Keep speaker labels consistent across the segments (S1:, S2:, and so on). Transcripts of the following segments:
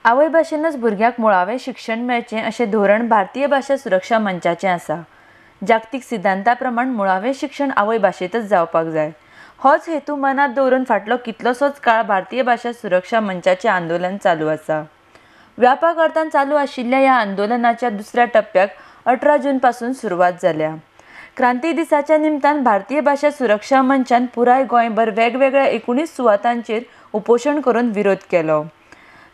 S1: आवयभाशेनच भुरग्यांक मुळावें शिक्षण मेळचें अशें धोरण भारतीय भाशा सुरक्षा मंचाचें आसा. जागतीक सिद्धांता प्रमाण मुळावें शिक्षण आवयभाशेंतच जावपाक जाय. होच हेतू मनांत दवरून फाटलो कितलोसोच काळ भारतीय भाशा सुरक्षा मंचाचें आंदोलन चालू आसा. व्यापक अर्थान चालू आशिल्ल्या ह्या आंदोलनाच्या दुसऱ्या टप्प्याक 18 जून पासून सुरवात जाल्या. क्रांती दिसाच्या निमतान भारतीय भाशा सुरक्षा मंचान पुराय गोंयभर वेगवेगळ्या 19 सुवातांचेर उपोशण करून विरोध केलो.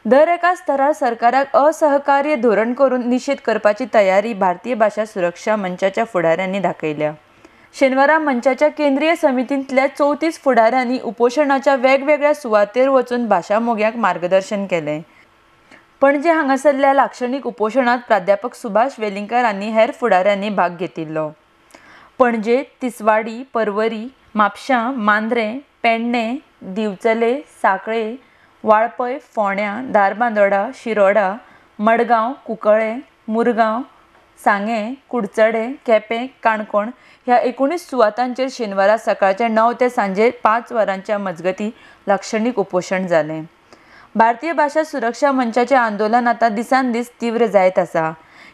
S1: दर एका स्तरार सरकाराक असहकार्य धोरण करून निशेध करपाची तयारी भारतीय भाशा सुरक्षा मंचाच्या फुडाऱ्यांनी दाखयल्या. शेनवारा मंचाच्या केंद्रीय समितींतल्या 34 फुडाऱ्यांनी उपोशणाच्या वेगवेगळ्या सुवातेर वचून भाशा मोग्यांक मार्गदर्शन केलें. पणजे हांगासरल्या लाक्षणीक उपोशणांत प्राध्यापक सुभाष वेलिंगकर आनी हेर फुडाऱ्यांनी भाग घेतिल्लो. पणजे, तिसवाडी, परवरी, म्हापशां, मांद्रें, पेडणें, दिवचले, सांखळे, वाळपय, फोंड्या, धारबांदोडा, शिरोडा, मडगांव, कुंकळे, मुरगांव, सांगें, कुडचडें, केपें, काणकोण ह्या 19 सुवातांचेर शेनवारा सकाळच्या 9 ते सांजे 5 वरांच्या मजगतीं लाक्षणीक उपोशण जालें. भारतीय भाशा सुरक्षा मंचाचें आंदोलन आतां दिसान दीस तीव्र जायत आसा.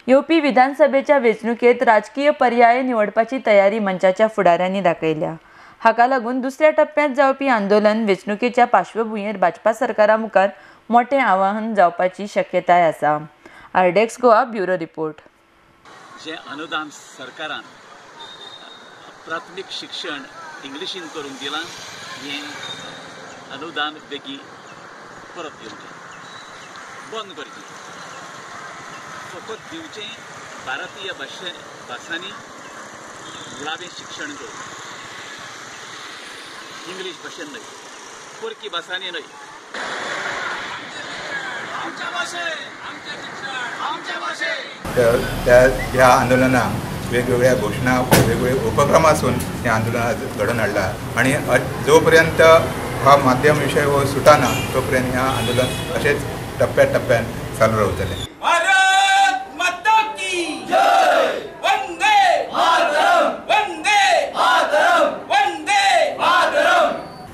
S1: येवपी विधानसभेच्या वेंचणुकेंत राजकीय पर्याय निवडपाची तयारी मंचाच्या फुडाऱ्यांनी दाखयल्या. हाका लागून दुसऱ्या टप्प्यांत जावपी आंदोलन वेंचणुकेच्या पार्श्वभुंयेर भाजपा सरकारा मुखार मोठें आव्हान जावपाची शक्यताय आसा. RDX Goa bureau report.
S2: जे अनुदान सरकारान प्राथमीक शिक्षण इंग्लिशीन करूंक दिलां हें अनुदान बेगीन परत दिवचें, बंद करचें. फकत दिवचें भारतीय भासांनी मुळावें शिक्षण करूं, इंग्लीश भाशेन न्हय, परकी भासांनी न्हय.
S3: त्या ह्या आंदोलनाक वेगवेगळ्या घोशणा, वेगवेगळे उपक्रम आसून हें आंदोलन घडोवन हाडलां आनी जो पर्यंत हा माध्यम विशय हो सुटाना तो पर्यंत हें आंदोलन अशेंच टप्प्या टप्प्यान चालू रावतलें.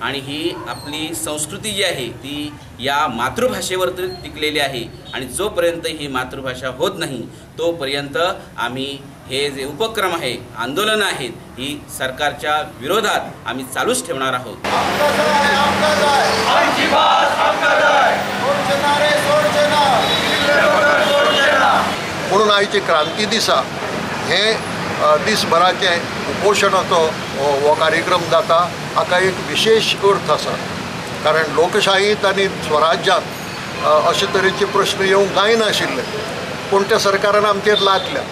S4: आणि ही आपली संस्कृती जी आहे ती या मातृभाषेवर टिकलेली आहे आणि जोपर्यंत ही मातृभाषा होत नाही तोपर्यंत आम्ही हे जे उपक्रम आहे, आंदोलन आहेत, ही सरकारच्या विरोधात आम्ही चालूच ठेवणार आहोत.
S5: म्हणून आयचे क्रांती दिसा हे दिसभराचे उपोशणाचो हो कार्यक्रम जाता. हाका एक विशेष अर्थ आसा, कारण लोकशाहीत आनी स्वराज्यांत अशे तरेचे प्रश्न येवंक जायनाशिल्ले, पूण त्या सरकारान आमचेर लादल्या.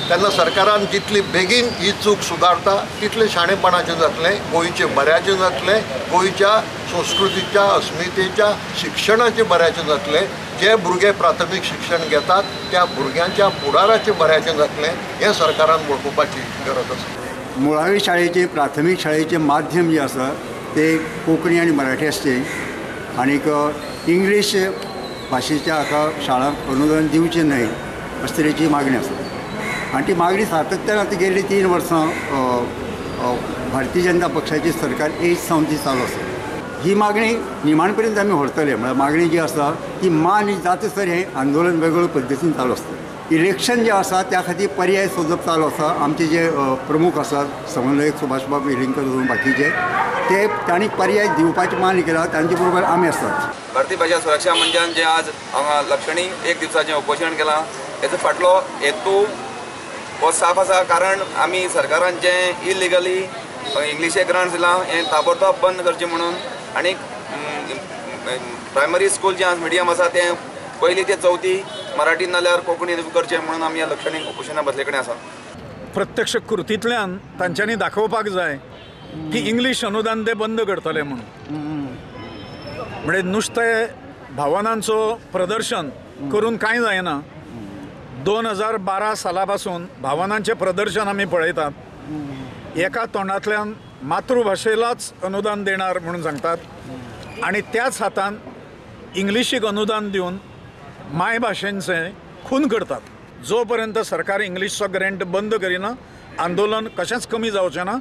S5: तेन्ना सरकारान जितली बेगीन ही चूक सुदारता तितलें शाणेपणाचें जातलें, गोंयचें बऱ्याचें जातलें, गोंयच्या संस्कृतीच्या, अस्मितेच्या, शिक्षणाचें बऱ्याचें जातलें. जे भुरगे प्राथमीक शिक्षण घेतात त्या भुरग्यांच्या फुडाराचें बऱ्याचें जातलें हें सरकारान वळखुपाची गरज आसा.
S6: मुळावी शाळेचे, प्राथमीक शाळेचे माध्यम जे आसा ते कोंकणी आनी मराठी आसचे आनीक इंग्लीश भाशेच्या हाका शाळांक अनुदान दिवचें न्हय अशे तरेची मागणी आसा. आनी ती मागणी सातत्यान आतां गेल्ली 3 वर्सां भारतीय जनता पक्षाची सरकार येयत सावन ती चालू आसा. ही मागणी निमाण पर्यंत आमी व्हरतले. म्हळ्यार मागणी जी आसा ती मान्य जाता सर हें आंदोलन वेगवेगळे पद्दतीन चालू आसता. इलेक्शन जें आसा त्या खातीर पर्याय सोदप चालू आसा. आमचे जे प्रमुख आसात समन्वयक सुभाषबाब वेलिंगकर बाकीचे ते तांणी पर्याय दिवपाचें मान्य केलां, तांचे बरोबर आमी आसात.
S7: भारतीय भाशा सुरक्षा मंचान जें आज हांगा लक्षणी एक दिवसाचें उपोशण केलां हेचो फाटलो हेतू हो साफ आसा, कारण आमी सरकारान जें इलिगली इंग्लिशे ग्रांट्स दिलां हें ताबडतोब बंद करचें म्हणून आनी प्रायमरी स्कूल जें आज मिडियम आसा तें पयली ते चवथी मराठी नाल्यार कोंकणी करचें म्हणून आमी ह्या लक्षणीक उपोशणा बसले कडेन आसा.
S8: प्रत्यक्ष कृतींतल्यान तांच्यांनी दाखोवपाक जाय की इंग्लीश अनुदान ते बंद करतले म्हणून. म्हणजे नुस्तें भावनांचो प्रदर्शन करून कांय जायना. 2012 साला पासून भावनांचें प्रदर्शन आमी पळयतात. एका तोंडांतल्यान मातृभाशेलाच अनुदान देणार म्हणून सांगतात आनी त्याच हातान इंग्लिशीक अनुदान दिवन मायभाशेंचें खून करतात. जो पर्यंत सरकार इंग्लिशचो ग्रँट बंद करिना आंदोलन कशेंच कमी जावचें ना.